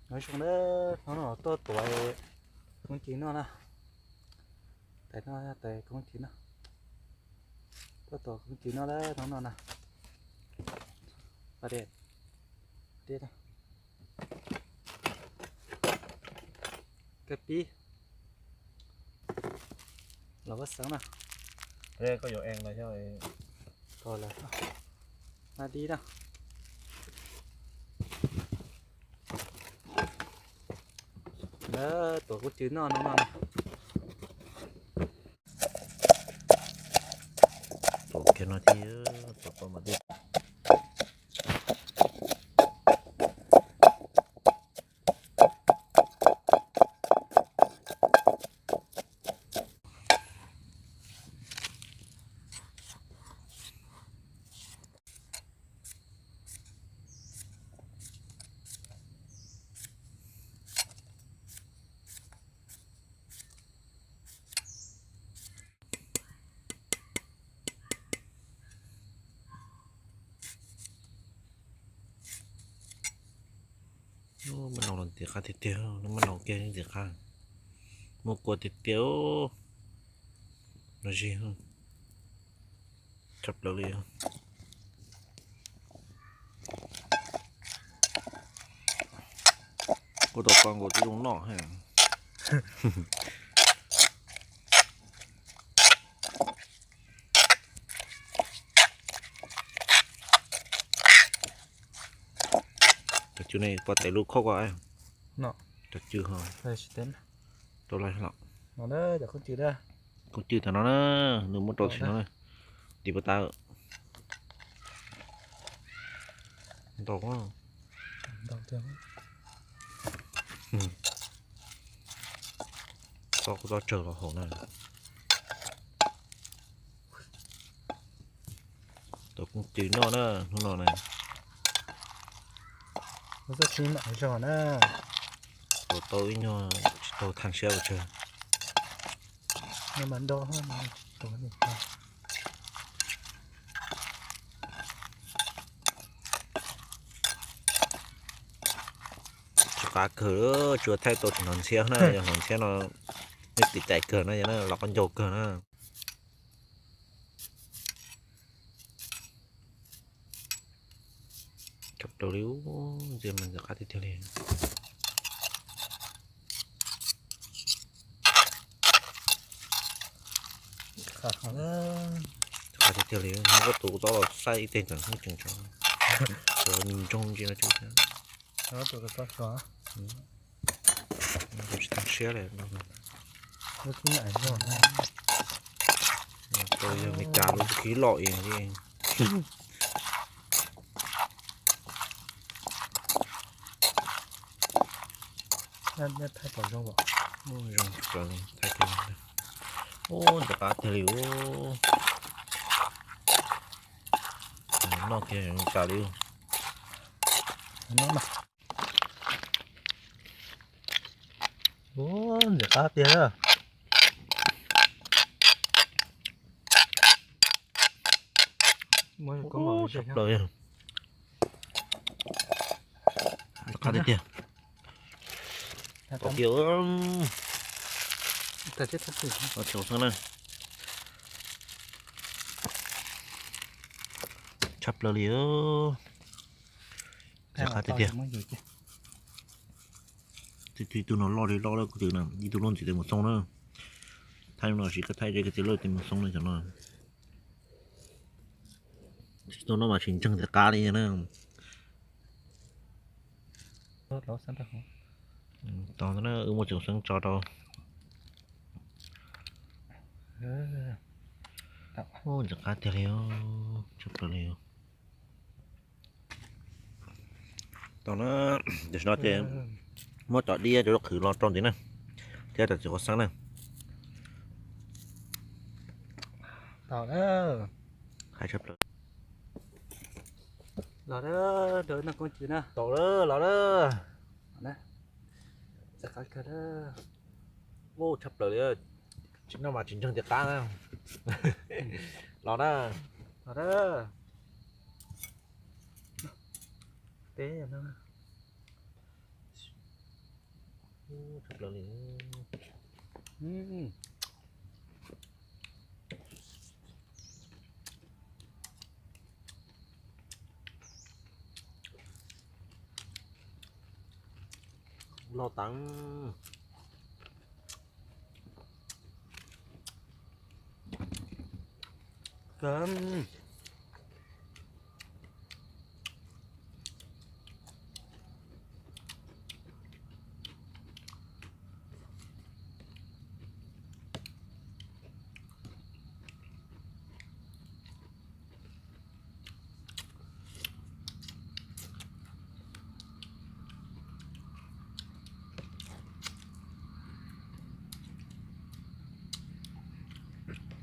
Nyob zoo na, hnub no tuaj tuav koob cws noj na. Tais no tais koob cws noj. Tuaj tuav koob cws noj na hnub no na. Kawg pib los vaj xeeb na. Koj yuav ees los yog, koj lawm, na dib na. Lawv tuav koob cws noj no no. Tuav kiag no thiab, tuav tau mas thiab. Lub maj noog los ntxim qab tiag tiag, lub maj noog kiag ntxim qab, muaj kua tiag tiag no zig tshaj plaws li. Kuv tau poj nkaus tib zoo noj. Cov cw ne, poj tais lub khob ko. Cov cw ho, koob cw tam no na, nws muab rau tim no, tim puag ta. Ntau, txhob kuv txhob tsawg los haum na. Tuav koob cw noj na hnub no na. Tuav tau ib nyuag tsis tau thaj siab pes tsawg. Tsis qab kawg, tsuas thaij tau tsis hnov ntxhiab na, yog hnov ntxhiab no nws tim cais kawg na, yog na los qab ncaug kawg na. Tshaj plaws li, ntxim qab tiag tiag li. Qab tiag tiag li, muab koj tus txob los saib ib teg ntawm hnub tseem tsov, cov ni ntsoog ntsia no tsuj thiab. Tsis tag siab li. Tau yog Meskas lub khib loj ib. Thaij pom zoo, zoo thaij. Ub, ntxim qab tiag li ub. Noj kiag zoo tas li. Ub, ntxim qab tiag. Tshaj plaws, qab tiag tiag. Tom kiag, tshaj xeeb na. Tshaj plaws li, ntxim qab tiag tiag. Ib tug no loj li loj lawm kuv twm na, ib tug loj ntxim tes mus xoo na. Thaij no siv koj thaij ze koj txiv loj tes mus xoo na cov no. Tsis tau noj mas tsis ntseeg tias qab li na. Tau na, wb muab tsoom xeeb tso rau. Ntxim qab tiag li, tshaj plaws li. Tau na, tam sim no ces muab cov dib cov zaub qhwv los rau ntxiv na, thiab cov txiv qos xeeb na. Tau lawm. Hais tshaj plaws. Los, nrog noj koob cw na. Tau lawm, los lawm. Ub, tshaj plaws li, tsis noj mas tsis ntseeg tias qab na. Los na. Los na. Teb no. Tshaj plaws li. Loj tas.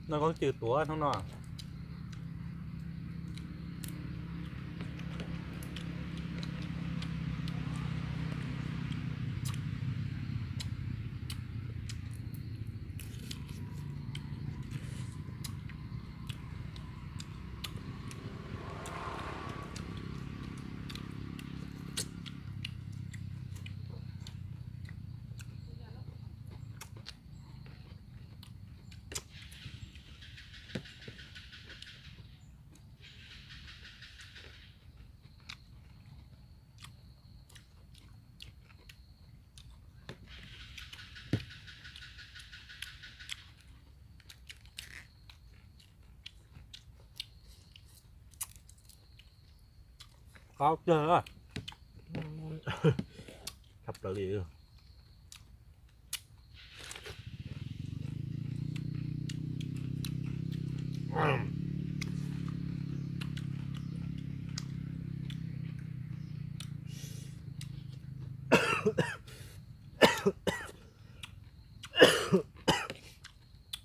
No koj cw tuav hnub no. Qab kawg. Tshaj plaws li.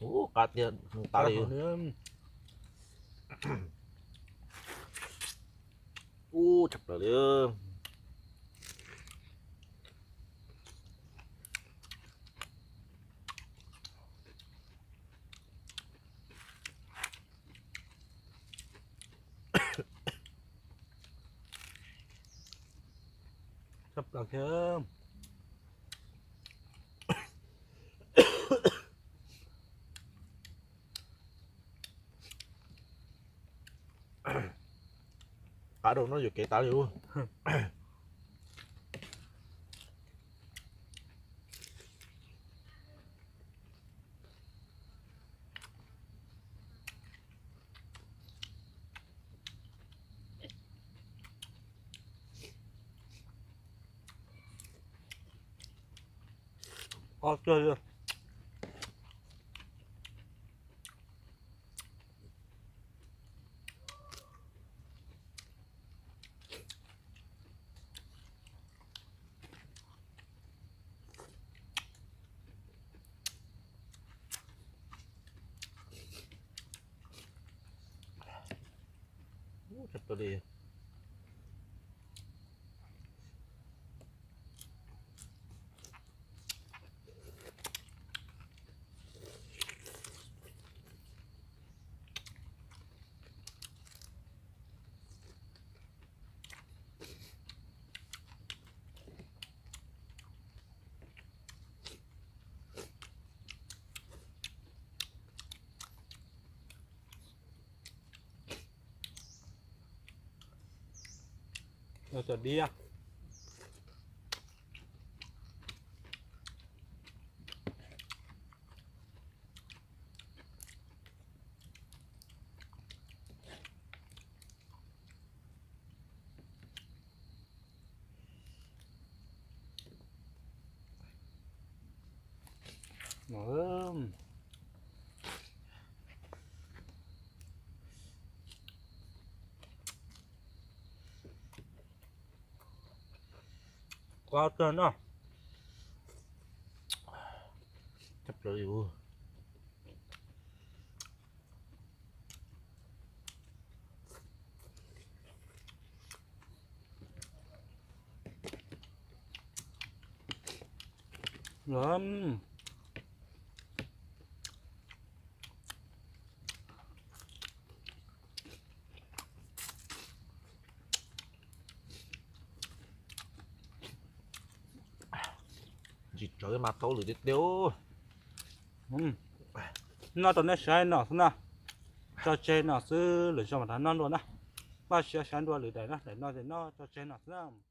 Ub, qab tiag, tas li. Ub, tshaj plaws li. Tshaj plaws thiab. Qab rau no yuam kev tas li ub. Qab kawg li. Ub, tshaj plaws li. Cov diab. Qab kawg no. Tshaj plaws li. Tsis tsawv mas tau lwm tiag tiag. Noj rau nej saib no xwb na. Tso tseg no xwb, lwm zaus mam rov noj dua na. Npaj siab saib dua lwm daim na, daim no ces noj tso tseg no xwb na.